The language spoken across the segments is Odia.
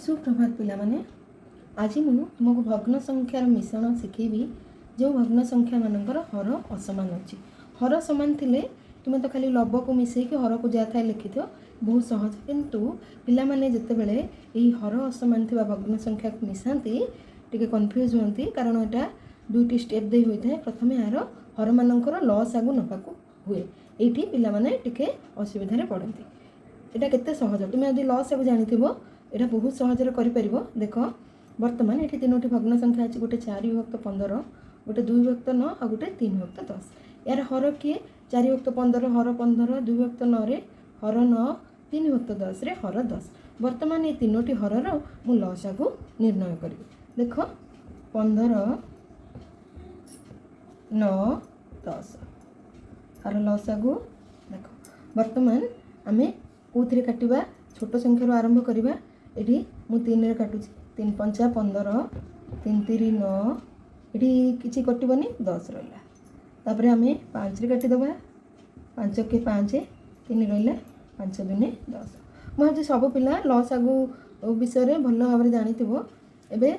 ସୁପ୍ରଭାତ ପିଲାମାନେ। ଆଜି ମୁଁ ତୁମକୁ ଭଗ୍ନ ସଂଖ୍ୟାର ମିଶ୍ରଣ ଶିଖେଇବି, ଯେଉଁ ଭଗ୍ନ ସଂଖ୍ୟାମାନଙ୍କର ହର ଅସମାନ ଅଛି। ହର ସମାନ ଥିଲେ ତୁମେ ତ ଖାଲି ଲବକୁ ମିଶେଇକି ହରକୁ ଯାହା ଥାଏ ଲେଖିଥିବ, ବହୁତ ସହଜ। କିନ୍ତୁ ପିଲାମାନେ ଯେତେବେଳେ ଏହି ହର ଅସମାନ ଥିବା ଭଗ୍ନ ସଂଖ୍ୟାକୁ ମିଶାନ୍ତି, ଟିକେ କନଫ୍ୟୁଜ୍ ହୁଅନ୍ତି, କାରଣ ଏଇଟା ଦୁଇଟି ଷ୍ଟେପ୍ ଦେଇ ହୋଇଥାଏ। ପ୍ରଥମେ ଏହାର ହରମାନଙ୍କର ଲସାଗୁ ନେବାକୁ ହୁଏ। ଏଇଠି ପିଲାମାନେ ଟିକେ ଅସୁବିଧାରେ ପଡ଼ନ୍ତି। ଏଇଟା କେତେ ସହଜ! ତୁମେ ଯଦି ଲସାଗୁ ଜାଣିଥିବ, ଏଇଟା ବହୁତ ସହଜରେ କରିପାରିବ। ଦେଖ, ବର୍ତ୍ତମାନ ଏଠି ତିନୋଟି ଭଗ୍ନ ସଂଖ୍ୟା ଅଛି। ଗୋଟେ 4 ବିଭକ୍ତ 15, ଗୋଟେ 2 ବିଭକ୍ତ 9 ଆଉ ଗୋଟେ 3 ବିଭକ୍ତ 10। ଏହାର ହର କିଏ? 4 ବିଭକ୍ତ 15 ହର 15, 2 ବିଭକ୍ତ 9ରେ ହର 9, 3 ବିଭକ୍ତ 10ରେ ହର 10। ବର୍ତ୍ତମାନ ଏ ତିନୋଟି ହରର ମୁଁ ଲସାଗୁ ନିର୍ଣ୍ଣୟ କରିବି। ଦେଖ, 15, 9, 10 ତାର ଲସାଗୁ ଦେଖ। ବର୍ତ୍ତମାନ ଆମେ କେଉଁଥିରେ କାଟିବା? ଛୋଟ ସଂଖ୍ୟାରୁ ଆରମ୍ଭ କରିବା। ଏଠି ମୁଁ 3ରେ କାଟୁଛି। 3 ପଞ୍ଚା 15, 3 ତିରି 9, ଏଠି କିଛି କଟିବନି, 10 ରହିଲା। ତାପରେ ଆମେ 5ରେ କାଟିଦେବା। 5 କେ 5, 3 ରହିଲା, 5 ଦୁନେ 10। ମୁଁ ଭାବୁଛି ସବୁ ପିଲା ଲସାଗୁ ବିଷୟରେ ଭଲ ଭାବରେ ଜାଣିଥିବ। ଏବେ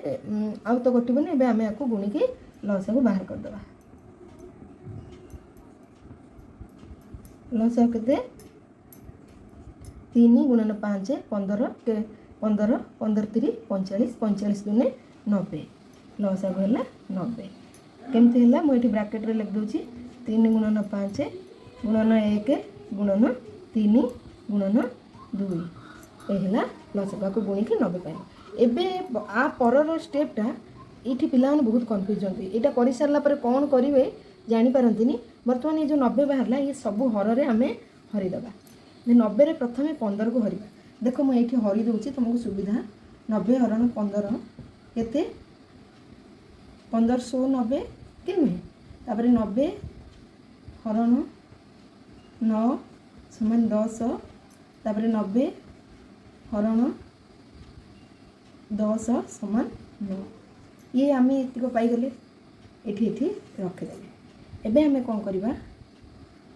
ଆଉ ତ କଟିବନି। ଏବେ ଆମେ ଆକୁ ଗୁଣିକି ଲସାଗୁ ବାହାର କରିଦେବା। ଲସାଗୁ କେତେ? 3 ଗୁଣନ 5 15, 15, 15 ତିରି 45, 45 ଦୁନେ 90। ଲସାଗୁ ହେଲା 90। କେମିତି ହେଲା? ମୁଁ ଏଠି ବ୍ରାକେଟ୍ରେ ଲେଖିଦେଉଛି। 3 ଗୁଣନ 5 ଗୁଣନ 1 ଗୁଣନ 3 ଗୁଣନ 2, ଏ ହେଲା ଲସାଗୁ। ଆକୁ ଗୁଣିକି 90 ପାଇବ। ଏବେ ଆ ପରର ଷ୍ଟେପ୍ଟା, ଏଇଠି ପିଲାମାନେ ବହୁତ କନଫ୍ୟୁଜ୍ ହୁଅନ୍ତି। ଏଇଟା କରିସାରିଲା ପରେ କ'ଣ କରିବେ ଜାଣିପାରନ୍ତିନି। ବର୍ତ୍ତମାନ ଏ ଯେଉଁ 90 ବାହାରିଲା, ଇଏ ସବୁ ହରରେ ଆମେ ହରିଦେବା। 90ରେ ପ୍ରଥମେ 15କୁ ହରିବା। ଦେଖ, ମୁଁ ଏଇଠି ହରି ଦେଉଛି, ତୁମକୁ ସୁବିଧା। 90 ହରଣ 15 କେତେ? 1590 କି ନୁହେଁ? ତାପରେ 90 ହରଣ 9 ସମାନ 10। ତାପରେ 90 ହରଣ 10 ସମାନ 9। ଇଏ ଆମେ ଏତିକ ପାଇଗଲେ, ଏଠି ରଖିଦେଲେ। ଏବେ ଆମେ କ'ଣ କରିବା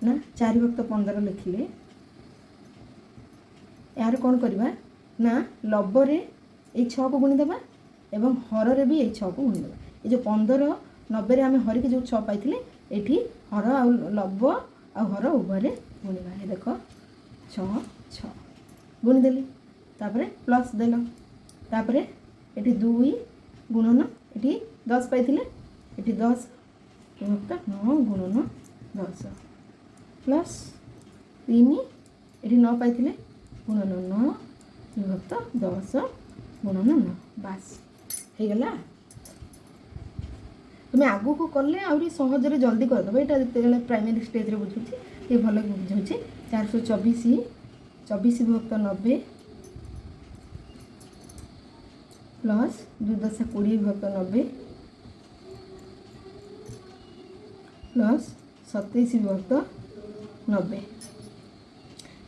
ନା, 4 ବିଭକ୍ତ 15 ଲେଖିଲେ, ଏହାର କ'ଣ କରିବା ନା, ଲବରେ ଏଇ 6କୁ ଗୁଣିଦେବା ଏବଂ ହରରେ ବି ଏଇ 6କୁ ଗୁଣିଦେବା। ଏ ଯେଉଁ 15 90ରେ ଆମେ ହରିକି ଯେଉଁ 6 ପାଇଥିଲେ, ଏଇଠି ହର ଆଉ ଲବ ଆଉ ହର ଉଭୟରେ ଗୁଣିବା। ଏ ଦେଖ, 6 6 ଗୁଣିଦେଲି, ତାପରେ ପ୍ଲସ୍ ଦେଲ। ତାପରେ ଏଠି 2 ଗୁଣନ, ଏଠି 10 ପାଇଥିଲେ, ଏଠି 10 ବିଭକ୍ତ 9 ଗୁଣନ 10 ପ୍ଲସ୍ 3, ଏଠି 9 ପାଇଥିଲେ, ଗୁଣନ 9 ବିଭକ୍ତ 10 ଗୁଣନ 9। ବାସ୍, ହେଇଗଲା। ତୁମେ ଆଗକୁ କଲେ ଆହୁରି ସହଜରେ ଜଲ୍ଦି କରିଦେବ। ଏଇଟା ଯେତେବେଳେ ପ୍ରାଇମେରୀ ଷ୍ଟେଜ୍ରେ ବୁଝୁଛି, ଟିକେ ଭଲ ବୁଝୁଛି। 424, 24 ବିଭକ୍ତ 90 ପ୍ଲସ୍ 2 ଦଶା 20 ବିଭକ୍ତ 90 ପ୍ଲସ୍ 27 ବିଭକ୍ତ 90।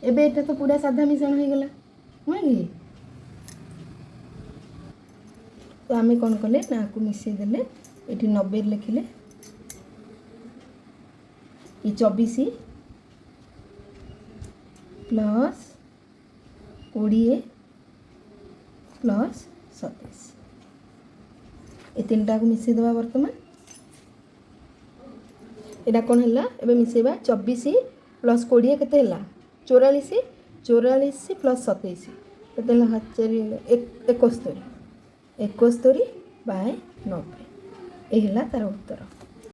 ଏବେ ଏଇଟା ତ ପୁରା ସାଧା ମିଶ୍ରଣ ହେଇଗଲା, ନୁହେଁ କି? ତ ଆମେ କ'ଣ କଲେ ନା, ଆକୁ ମିଶାଇ ଦେଲେ। ଏଠି 90 ଲେଖିଲେ, ଏ 24 ପ୍ଲସ୍ 20 ପ୍ଲସ୍ 27, ଏ ତିନିଟାକୁ ମିଶାଇ ଦେବା। ବର୍ତ୍ତମାନ ଏଇଟା କ'ଣ ହେଲା? ଏବେ ମିଶାଇବା। 24 ପ୍ଲସ୍ 20 କେତେ ହେଲା? 44। 44 ପ୍ଲସ୍ 27 କେତେ ହେଲା? ହାତ ଚାରି, 71। 71 ବାଇ 90, ଏ ହେଲା ତାର ଉତ୍ତର।